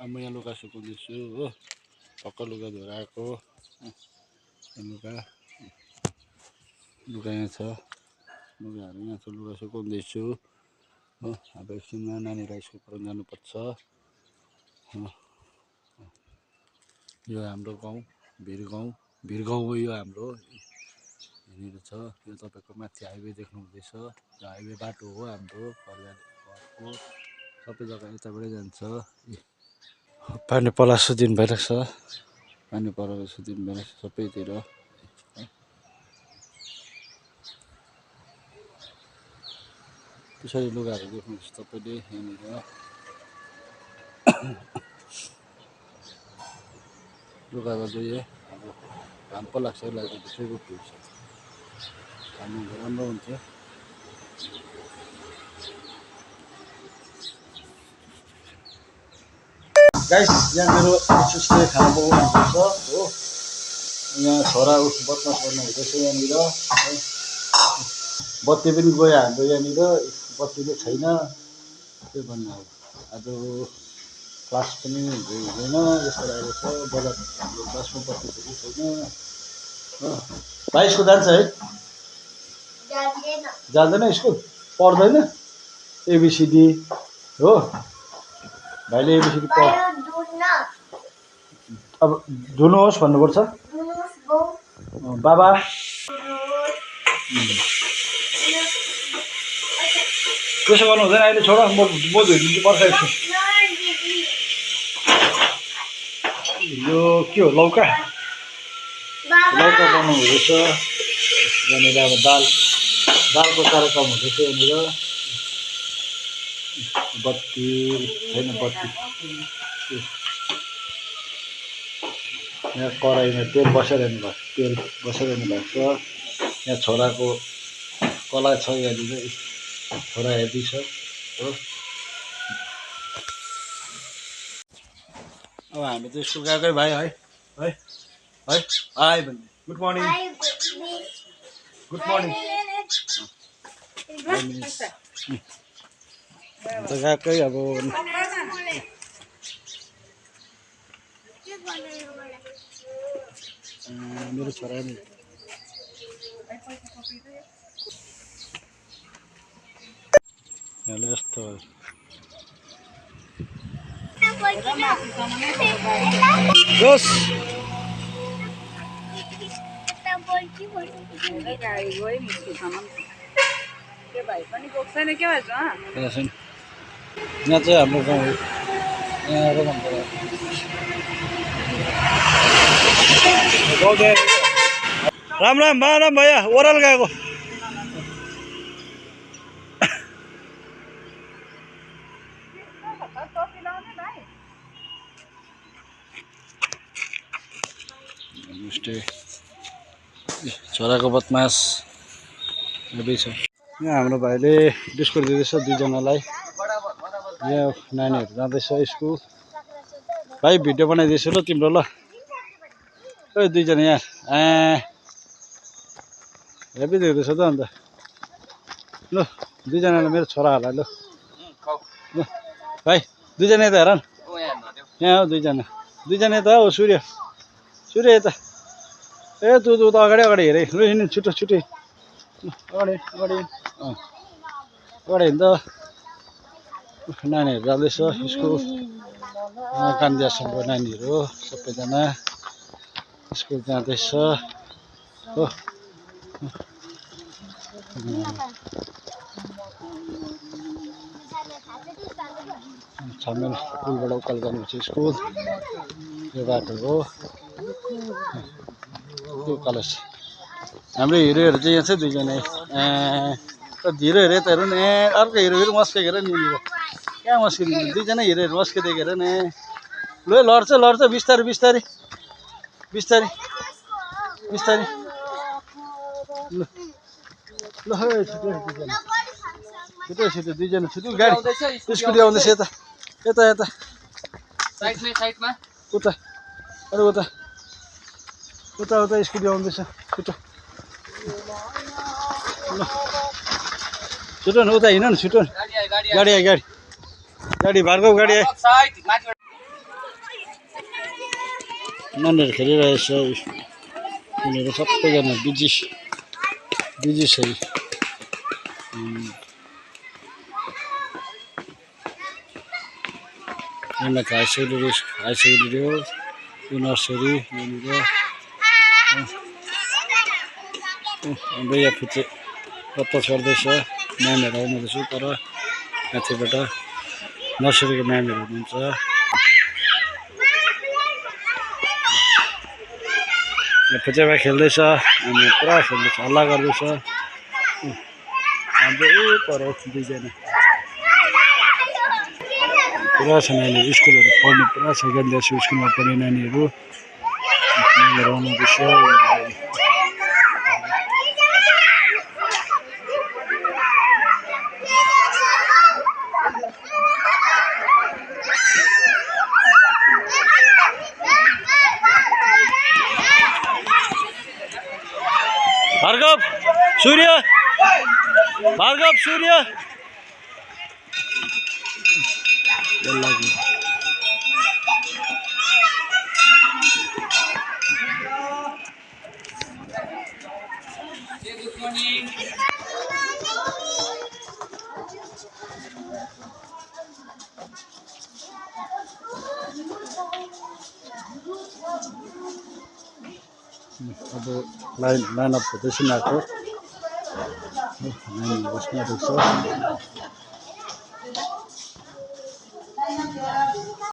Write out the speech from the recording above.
अब म यहाँ लुगा सुकाउँदैछु हो पक्का लुगा धोएर आएको लुगा यहाँ छ लुगाहरू यहाँ छ लुगा सुकाउँदैछु हो अब एकछिनमा नानीलाई स्कुल पढाउन जानुपर्छ यो हाम्रो गाउँ भिरगाउँ हो यो हाम्रो यहाँनिर छ यो तपाईँको माथि हाइवे देख्नुहुँदैछ यो हाइवे बाटो हो हाम्रो घरको सबै जग्गा यताबाटै जान्छ पानी पलासो दिन भइरहेछ पानी परेको दिन भइरहेछ सबैतिर त्यसरी लुगाहरू देख्नुहुन्छ तपाईँले यहाँनिर लुगामा चाहिँ अब घाम पो लाग्छ लाग्दा भित्रै रोप्नु हुन्छ घाम राम्रो हुन्छ गाइस यहाँ मेरो सुस्ते खाना पकाउनु हुँदैछ हो यहाँ छोरा बदमास गर्नु हुँदैछ यहाँनिर बत्ती पनि गयो हाम्रो यहाँनिर बत्ती चाहिँ छैन के भन्नु अब आज क्लास पनि हुँदैन यस्तो लागेको छ बजार हाम्रो क्लासमा बत्ती पनि छैन हो भाइ स्कुल जान्छ है जाँदैन स्कुल पढ्दैन एबिसिडी हो भाइले एबिसिडी पढ अब धुनुहोस् भन्नुपर्छ बाबा त्यसो गर्नु हुँदैन अहिले छोड म धोइदिन्छु पर्छ एकछिन यो के हो लौका बनाउनु हुँदैछ यहाँनिर अब दालको कार्यक्रम हुँदैछ यहाँनिर बत्ती छैन बत्ती यहाँ कराईमा तेल बसाइरहनु भएको छ यहाँ छोराको कला छ यहाँनिर छोरा हेर्दै छ हो अब हामी त स्कुल गएकै भाइ है है है हाई भन्ने गुड मर्निङ त गएकै अब मेरो छोरा नि यहाँ यस्तो जोस यहाँ चाहिँ हाम्रो गाउँ हो राम राम भैया ओह्राल गएको छोराको बदमास हेर्दै छ यहाँ हाम्रो भाइले बिस्कुट दिँदैछ दुईजनालाई यहाँ नानीहरू जाँदैछ स्कुल भाइ भिडियो बनाइदिएछु ल तिम्रो ल ओ दुईजना यहाँ हेर्दै दिँदैछ त अन्त ल दुईजनालाई मेरो छोराहरूलाई ल भाइ दुईजना यता हेर न यहाँ हो दुईजना यता हो सूर्य यता ए तँ त अगाडि हेरेँ लु हिँड्नु छिटो अगाडि हिँड्दा नानीहरू जाँदैछ स्कुल कान्दियासम्मको नानीहरू हो सबैजना स्कुल जाँदैछ हो छमेल पुलबाट उकालो जानुपर्छ स्कुल यो बाटो हो उकालो छ हाम्रो हिरोहरू चाहिँ यहाँ छ दुईजना हिरो हेरे त हेर न अर्को हिरो फेरि मस्केको हेर नि कहाँ मस्किनु दुईजना हिरोहरू मस्किदिएको हेर न ल लड्छ बिस्तारै ल छिटो दुईजना छिटो गाडी स्कुटी आउँदैछ यता साइडमा उता स्कुटी आउँदैछ छिटो न उता हिँड न छिटो गाडी भार्गव गाडी नानीहरू खेलिरहेछ उनीहरू सबैजना बिजी बिजी छ यहाँ हाई सेकेन्डरी हो यो नर्सरी यहाँनिर हाम्रो यहाँ पछि पत्ता छर्दैछ म्यामहरू आउनुहुँदैछ तर माथिबाट नर्सरीको म्यामहरू हुनुहुन्छ यहाँ फुचेमा खेल्दैछ अनि पुरा खेल्दैछ हल्ला गर्दैछ हाम्रो ऊ पर दुईजना पुरा छ नानीहरू स्कुलहरू पढ्ने पुरा छ गन्जासु स्कुलमा पढ्ने नानीहरू आउनुहुँदैछ भार्गव सूर्य अब लाइन अप हुँदैछ नानीहरू बस्नु आँटेको छ